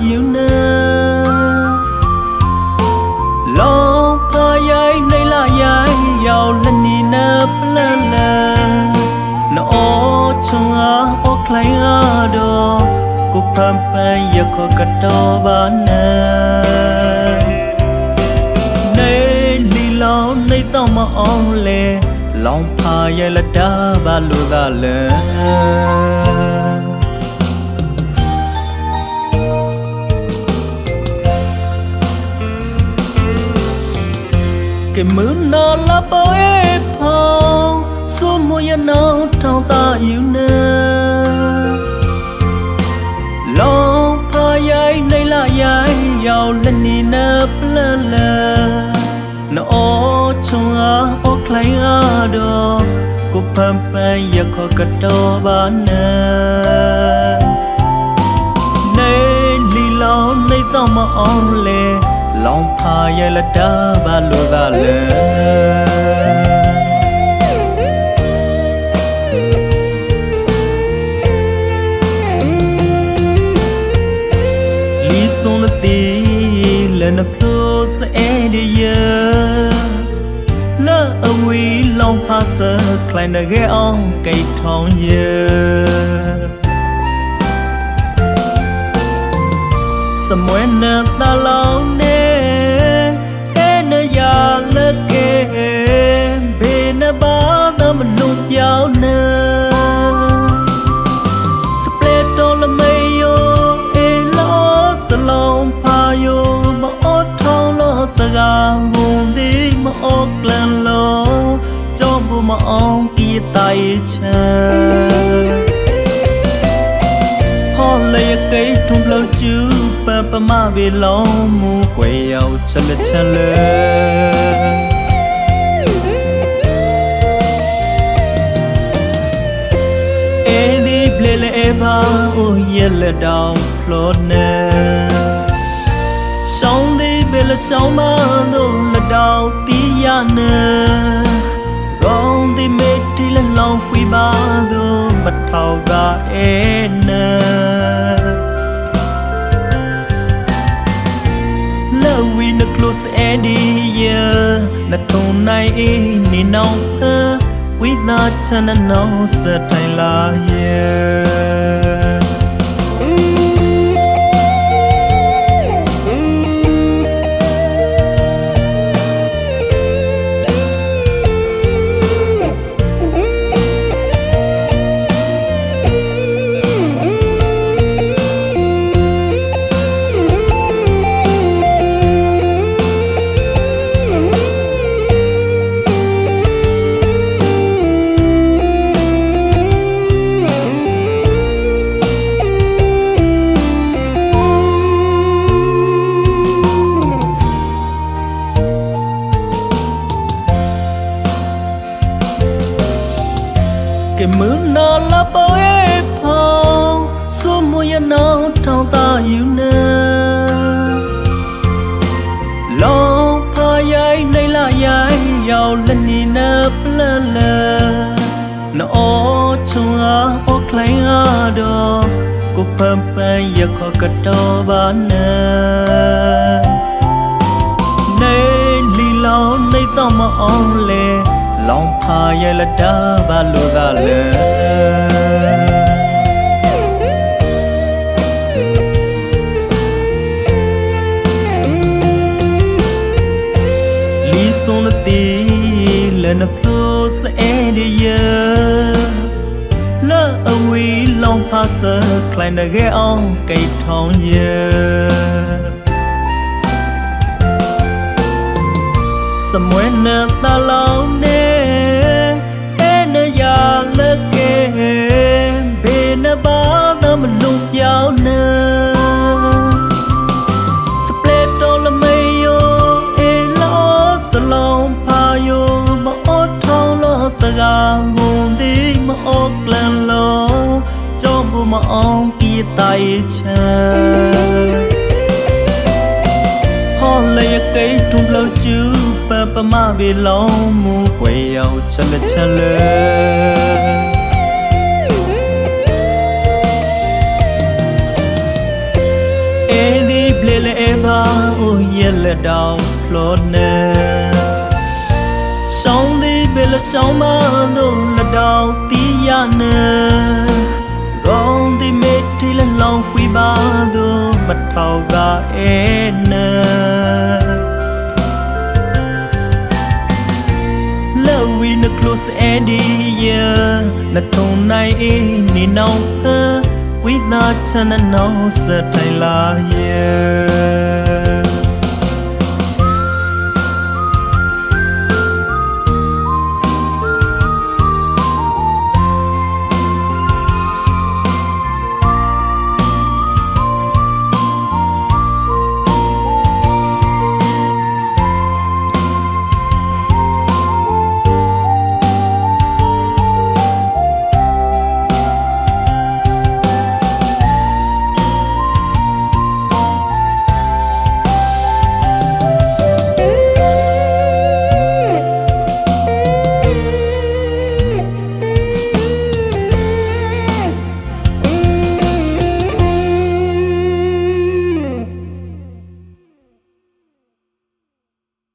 ယူၢ်နၤ လီၤဖးယဲၢ်နံၣ်လါယဲၢ် ယအိၣ်လၢနံၣ်နၢပျၢၢ်လၢ နအိၣ်ဆိးအါအိၣ်ချ့အါဒီး ကိးဖၢပၢယခီကတီၢ်ဘၣ်နၤ နလံၤလီၤနသီၣ်မအီၤလဲၣ် လီၤဖးယဲၢ်လၢတၢ်ဘၣ်လိာ်သးလၢ ကမုၢ်နၤလၢပှဲၤဖီ ဆိမိၣ်ယနီၢ်ထီၣ်သးယူၢ်နၤ လီၤဖးယဲၢ်နံၣ်လါယဲၢ် ယအိၣ်လၢနံၣ်နၢပျၢၢ်လၢ နအိၣ်ဆိးအါအိၣ်ချ့အါဒီး ကိးဖၢပၢယခီကတီၢ်ဘၣ်နၤ နလံၤလီၤနသီၣ်မအီၤလဲၣ် လီၤဖးယဲၢ်လၢတၢ်ဘၣ်လိာ်သးလၢ လံာ်စီဆှံနသ့လၢနကျိၣ်စအဲဒံးယဲ လၢအဝံၤလီၤဖးစၢၤ ချဲနဂဲၤအီၤကဲထီၣ်ယဲ စမှဲနသးလီၤန့ၣ် အဲၣ်နယၤလၢကဲ ဘ့ၣ်နဘါသးမနုၤပျီနၤ စပျဲတီလၢမ့ၢ်ယိၤ အဲၣ်လီၤစလီၤဖးယိၤ မအီၣ်ထီၣ်လီၤစှၤ ဂီၤသ့ၣ်မအီၣ်ကျၢၤလီၤ ကၠီဘိမအီၣ်ကံယသးအ့ၣ်ဆၢ ဟီၣ်လၢယကဲထူၣ်ဖျိစုပၢၤ ပမၤဘ့ၣ်လီၤမူပှဲၤယၤအိၣ်ဆၢလၢဆၢလၢ အဲၣ်ဒံးဘျဲၣ်လၢအဲၣ်ဘၣ် အိၣ်ယဲၢ်လၢဒၣ်အိၣ်ဖျိနၤ ဆၢသံဘ့ၣ်လၢဆၢမးသိးလၢဒၣ်အိၣ်သံယါနၤ ဂီၤသ့ၣ်မ့ၢ်ထံၣ်လၢလီၤဃံဘၣ်သိး မထီၣ်သးအဲၣ်နၤ လၢဝံၤနကျိၣ်စအဲဒံးယဲ နထိၣ်နါအ့ၣ်န့ၣ်နီၢ်ဖၢ ဝံသးဆၢနနီၢ်စၢၤထဲလၢယဲ ကမုၢ်နၤလၢပှဲၤဖီ ဆိမိၣ်ယနီၢ်ထီၣ်သးယူၢ်နၤ လီၤဖးယဲၢ်နံၣ်လါယဲၢ် ယအိၣ်လၢနံၣ်နၢပျၢၢ်လၢ နအိၣ်ဆိးအါအိၣ်ချ့အါဒီး ကိးဖၢပၢယခီကတီၢ်ဘၣ်နၤ နလံၤလီၤနသီၣ်မအီၤလဲၣ် လီၤဖးယဲၢ်လၢတၢ်ဘၣ်လိာ်သးလၢ လံာ်စီဆှံနသ့လၢနကျိၣ်စအဲဒံးယဲ လၢအဝံၤလီၤဖးစၢၤ ချဲနဂဲၤအီၤကဲထီၣ်ယဲ စမှဲနသးလီၤန့ၣ် အဲၣ်နယၤလၢကဲ ဘ့ၣ်နဘါသးမနုၤပျီနၤ စပျဲတီလၢမ့ၢ်ယိၤ အဲၣ်လီၤစလီၤဖးယိၤ မအီၣ်ထီၣ်လီၤစှၤ ဂီၤသ့ၣ်မအီၣ်ကျၢၤလီၤ ကၠီဘိမအီၣ်ကံယသးအ့ၣ်ဆၢ ဟီၣ်လၢယကဲထူၣ်ဖျိစုပၢၤ ပမၤဘ့ၣ်လီၤမူပှဲၤယၤအိၣ်ဆၢလၢဆၢလၢ အဲၣ် ဘၣ်အိၣ်ယဲလၢဒၣ်ဖျီနၢ, စီၤသ့ၣ်ဘ့ၣ်လၢစီၤမၤသိးလၢဒၣ်သံယါနၢ, ဂီၤသ့ၣ်မ့ၢ်ထံၣ်လၢလီၤဃံဘၣ်သိး မထီၣ်ဂၤအဲၣ်နၢ လၢဝံနချိၣ်စအဲၣ်ဒံးယဲ, နထိၣ်နါအ့ၣ်န့ၣ်နီၢ်ဧၢ, ဝံသးစူၤနနီၢ်စၢၤထဲလၢယဲ.